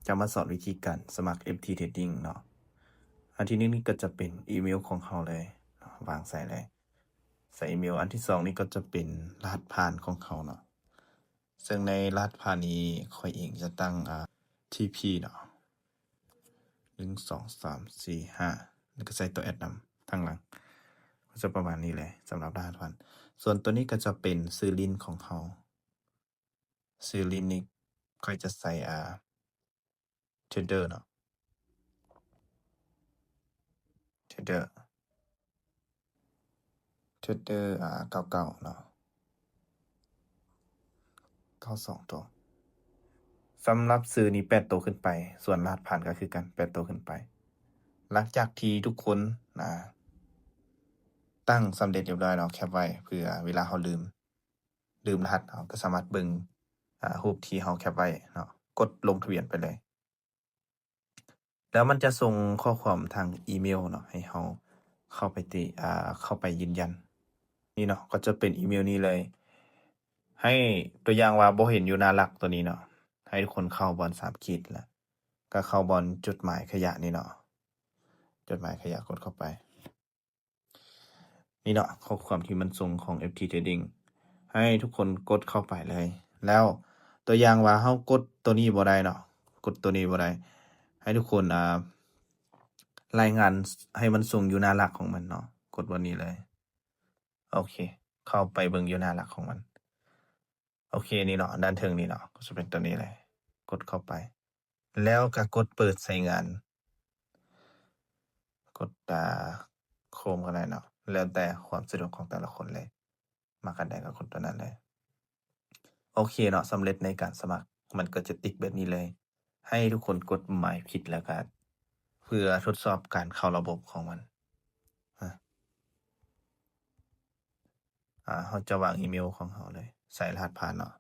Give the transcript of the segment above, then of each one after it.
ຈະມາສອນວິທີການສະໝັກ ເອັຟທີ Trading ເນາະ. ອັນທີໜຶ່ງນີ້ກໍຈະເປັນອີເມວຂອງເຮົາເລີຍເນາະ ວາງໃສ່ເລີຍ ໃສ່ອີເມວ. ອັນທີສອງນີ້ກໍຈະເປັນລະຫັດຜ່ານຂອງເຮົາເນາະ. ເຊິ່ງໃນລະຫັດຜ່ານນີ້ຂ້ອຍເອງຈະຕັ້ງ ອາ ທີພີ ເນາະ ໜຶ່ງ ສອງ ສາມ ສີ່ ຫ້າ ແລ້ວກໍໃສ່ຕົວແອັດນຳທາງຫຼັງ ກໍຈະປະມານນີ້ເລີຍສຳລັບລະຫັດຜ່ານ. ສ່ວນຕົວນີ້ກໍຈະເປັນຊື່ຫຼິ້ນຂອງເຮົາ ຊື່ຫຼິ້ນນີ້ຂ້ອຍຈະໃສ່ ອາ Trader ເນາະ Trader Trader ອາ ເກົ້າເກົ້າເນາະ ເກົ້າສອງຕົວ. ສຳລັບຊື່ນີ້ແປດໂຕຂຶ້ນໄປ ສ່ວນລະຫັດຜ່ານກໍຄືກັນ ແປດໂຕຂຶ້ນໄປ. ຫຼັງຈາກທີ່ທຸກຄົນ ອາ ຕັ້ງສຳເລັດຮຽບຮ້ອຍເນາະ ແຄັບໄວ້ ເພື່ອເວລາເຮົາລືມ ລືມລະຫັດ ເຮົາກໍສາມາດເບິ່ງ ອາ ຮູບທີ່ເຮົາແຄັບໄວ້ເນາະ ກົດລົງທະບຽນໄປເລີຍ. ແລ້ວມັນຈະສົ່ງຂໍ້ຄວາມທາງອີເມວເນາະ ໃຫ້ເຮົາເຂົ້າໄປຕິ ອາ ເຂົ້າໄປຢືນຢັນ. ນີ້ເນາະ ກໍຈະເປັນອີເມວນີ້ເລີຍ. ໃຫ້ຕົວຢ່າງວ່າບໍ່ເຫັນຢູ່ໜ້າຫຼັກຕົວນີ້ເນາະ ໃຫ້ທຸກຄົນເຂົ້າບ່ອນສາມຂີດ ແລ້ວກໍເຂົ້າບ່ອນຈົດໝາຍຂະຫຍະນີ້ເນາະ ຈົດໝາຍຂະຫຍະ ກົດເຂົ້າໄປ. ນີ້ເນາະ ຂໍ້ຄວາມທີ່ມັນສົ່ງຂອງ ເອັຟທີ Trading ໃຫ້ທຸກຄົນກົດເຂົ້າໄປເລີຍ. ແລ້ວຕົວຢ່າງວ່າເຮົາກົດຕົວນີ້ບໍ່ໄດ້ເນາະ ກົດຕົວນີ້ບໍ່ໄດ້ ໃຫ້ທຸກຄົນ ອາ ລາຍງານໃຫ້ມັນສົ່ງຢູ່ໜ້າຫຼັກຂອງມັນເນາະ ກົດບ່ອນນີ້ເລີຍ. ໂອເຄ ເຂົ້າໄປເບິ່ງຢູ່ໜ້າຫຼັກຂອງມັນ. ໂອເຄ ນີ້ເນາະ ດ້ານເທິງນີ້ເນາະ ກໍຈະເປັນຕົວນີ້ເລີຍ ກົດເຂົ້າໄປ ແລ້ວກໍກົດເປີດໃຊ້ງານ ກົດ ອາ Chrome ກໍໄດ້ເນາະ ແລ້ວແຕ່ຄວາມສະດວກຂອງແຕ່ລະຄົນເລີຍ ມັກອັນໃດກໍກົດຕົວນັ້ນເລີຍ. ໂອເຄເນາະ ສຳເລັດໃນການສະໝັກ ມັນກໍຈະຕິກແບບນີ້ເລີຍ. ໃຫ້ທຸກຄົນກົດໝາຍຜິດ ແລ້ວກໍເພື່ອທົດສອບການເຂົ້າລະບົບຂອງມັນ. ອາ ອາ ເຮົາຈະວາງອີເມວຂອງເຮົາເລີຍ ໃສ່ລະຫັດຜ່ານເນາະ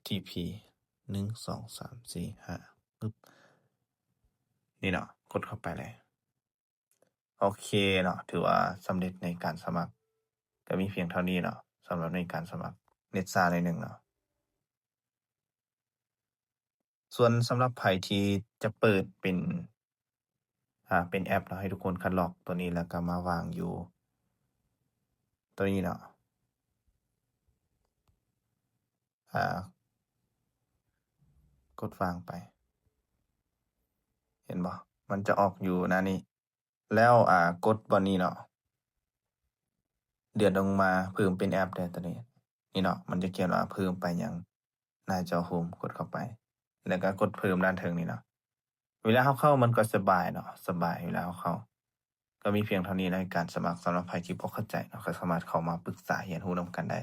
ທີພີ ໜຶ່ງ ສອງ ສາມ ສີ່ ຫ້າ ປຶບ ນີ້ເນາະ ກົດເຂົ້າໄປເລີຍ. ໂອເຄເນາະ ຖືວ່າສຳເລັດໃນການສະໝັກ. ກໍມີພຽງເທົ່ານີ້ເນາະ ສຳລັບໃນການສະໝັກ ເນັດຊ້າໜ້ອຍໜຶ່ງເນາະ. ສ່ວນສຳລັບໃຜທີ່ຈະເປີດເປັນ ອາ ເປັນແອັບເນາະ ໃຫ້ທຸກຄົນຄັດລອກຕົວນີ້ ແລ້ວກໍມາວາງຢູ່ຕົວນີ້ເນາະ ອາ ກົດວາງໄປ ເຫັນບໍ່ ມັນຈະອອກຢູ່ໜ້ານີ້ ແລ້ວ ອາ ກົດບ່ອນນີ້ເນາະ ເລື່ອນລົງມາເພີ່ມເປັນແອັບເດີ ຕົວນີ້ ນີ້ເນາະ ມັນຈະຂຽນວ່າເພີ່ມໄປຍັງໜ້າຈໍໂຮມ ກົດເຂົ້າໄປ ແລ້ວກໍກົດເພີ່ມດ້ານເທິງນີ້ເນາະ. ເວລາເຮົາເຂົ້າມັນກໍສະບາຍເນາະ ສະບາຍເວລາເຮົາເຂົ້າ. ກໍມີພຽງເທົ່ານີ້ໃນການສະໝັກ. ສຳລັບໃຜທີ່ບໍ່ເຂົ້າໃຈເນາະ ກໍສາມາດເຂົ້າມາປຶກສາຮຽນຮູ້ນຳກັນໄດ້.